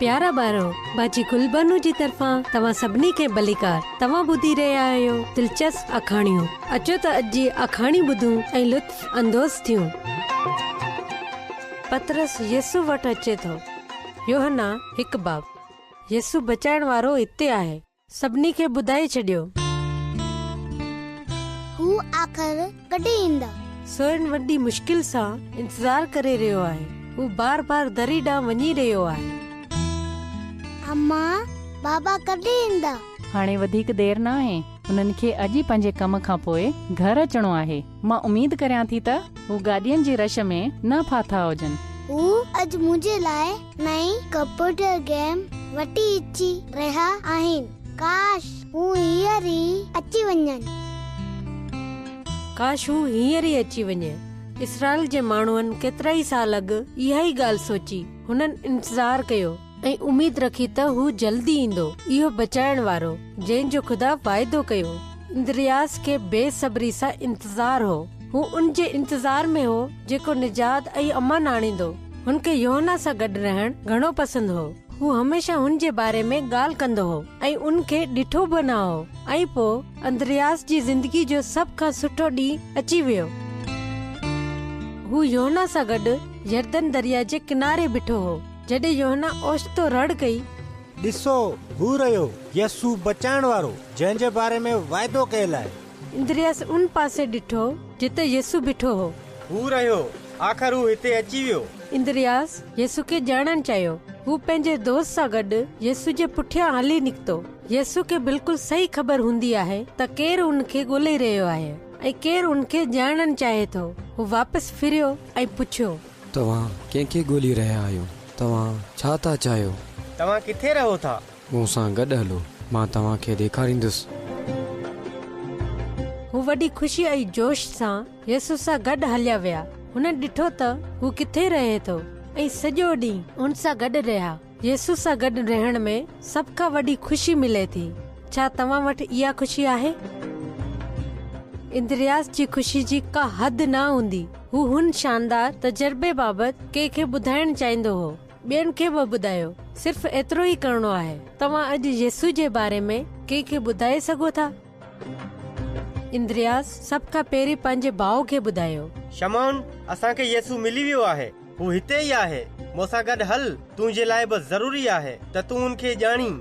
پيارا ٻارو، باجي گل بانو جي طرفان توهان سڀني کي ڀليڪار. توهان ٻڌي رهيا آهيو دلچسپ آکاڻيون. اچو ته اڄ جي آکاڻي ٻڌون ۽ لطف اندوز ٿيون. پطرس يسوع وٽ اچي ٿو. يوحنا هڪ باب. يسوع بچائڻ وارو هتي آهي. سڀني کي ٻڌائي ڇڏيو. هو آخر ڪڏهن ايندا؟ سورن وڏي مشڪل سان انتظار ڪري رهيو آهي. هو بار بار دري ڏانهن وڃي رهيو آهي. اما، بابا ڪڏهن ايندا؟ هاڻي وڌيڪ دير ناهي. انهن کي اڄ ئي پنهنجي ڪم کان پوء گهر اچڻو آهي. مان اميد ڪريان ٿي ته هو گاڏين جي رش ۾ نه ڦاٿا هجن. هو اڄ منهنجي لاء نئين ڪمپيوٽر گيم وٺي اچي رهيا آهن. ڪاش هو هينئر ئي اچي وڃن. ڪاش هو هينئر ئي اچي وڃي. اسرائيل جي ماڻهن ڪيترائي سال اڳ اها ئي ڳالهه سوچي. هنن انتظار ڪيو ۽ اميد رکي ته هو جلدي ايندو، اهو بچائڻ وارو، جنهن جو خدا واعدو ڪيو. اندرياس کي بي صبري سان انتظار هو. هو ان جي انتظار ۾ هو جيڪو نجات ۽ امن آڻيندو. هن کي يوحنا سان گڏ رهڻ گهڻو پسند هو. هو هميشه هن جي باري ۾ ڳالهه ڪندو هو ۽ ان کي ڏٺو به نه هو. ۽ پوء اندرياس جي زندگي جو سڀ کان سٺو ڏينهن اچي ويو. هو يوحنا سان گڏ يردن درياء جي ڪناري بيٺو هو، جڏهن يوحنا اوچتو رڙ ڪئي. ڏسو، هو رهيو، يسوع بچائڻ وارو، جنهن جي باري ۾ واعدو ڪيل آهي. اندرياس ان پاسي ڏٺو، جتي يسوع بيٺو هو. هو رهيو، آخر هو هتي اچي ويو. اندرياس يسوع کي ڄاڻڻ چاهيو. هو پنهنجي دوست سان گڏ يسوع جي پٺيان هلي نڪتو. يسوع کي بلڪل صحيح خبر هوندي آهي ته ڪير هن کي ڳولي رهيو آهي ۽ ڪير هن کي ڄاڻڻ چاهي ٿو. هو واپس ڦريو ۽ پڇيو. توهان ڪنهن کي ڳولي رهيا آهيو؟ توهان ڇا ٿا چاهيو؟ توهان ڪٿي رهو ٿا؟ مون سان گڏ هلو، مان توهان کي ڏيکاريندس. هو وڏي خوشي ۽ جوش سان يسوع سان گڏ هليا ويا. هنن ڏٺو ته هو ڪٿي رهي ٿو ۽ سڄو ڏينهن هن سان گڏ رهيا. يسوع سان گڏ رهڻ ۾ سڀ کان وڏي خوشي ملي ٿي. ڇا توهان وٽ اها خوشي آهي؟ اندرياس جي خوشي جي ڪا حد نه هوندي. هو هن شاندار تجربي بابت ڪنهن کي ٻڌائڻ چاهيندو هو. ٻين کي به ٻڌايو. صرف ايترو ئي ڪرڻو آهي. توهان اڄ يسوع جي باري ۾ ڪنهن کي ٻڌائي سگهو ٿا؟ اندرياس سڀ کان پهرين پنهنجي ڀاء کي ٻڌايو. شمعون، اسان کي يسوع ملي ويو آهي. هو هتي ئي آهي. مون سان گڏ هل. تنهنجي لاء به ضروري آهي ته تون ان کي ڄاڻين.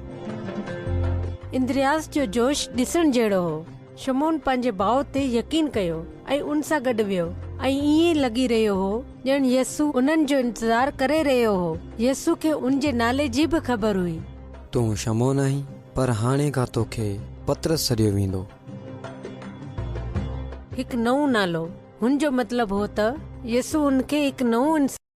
اندرياس جو جوش ڏسڻ جهڙو هو. شمعون پنهنجي ڀاء تي يقين ڪيو ۽ ان سان گڏ ويو ۽ ائين لڳي رهيو هو ڄڻ يسوع انهن جو انتظار ڪري رهيو هو. يسوع کي ان جي نالي جي به خبر هئي. تون شمعون آهين، پر هاڻي کان توکي پطرس سڏيو ويندو. هڪ نئون نالو. هن جو مطلب هو ته يسوع هن کي هڪ نئون انسان.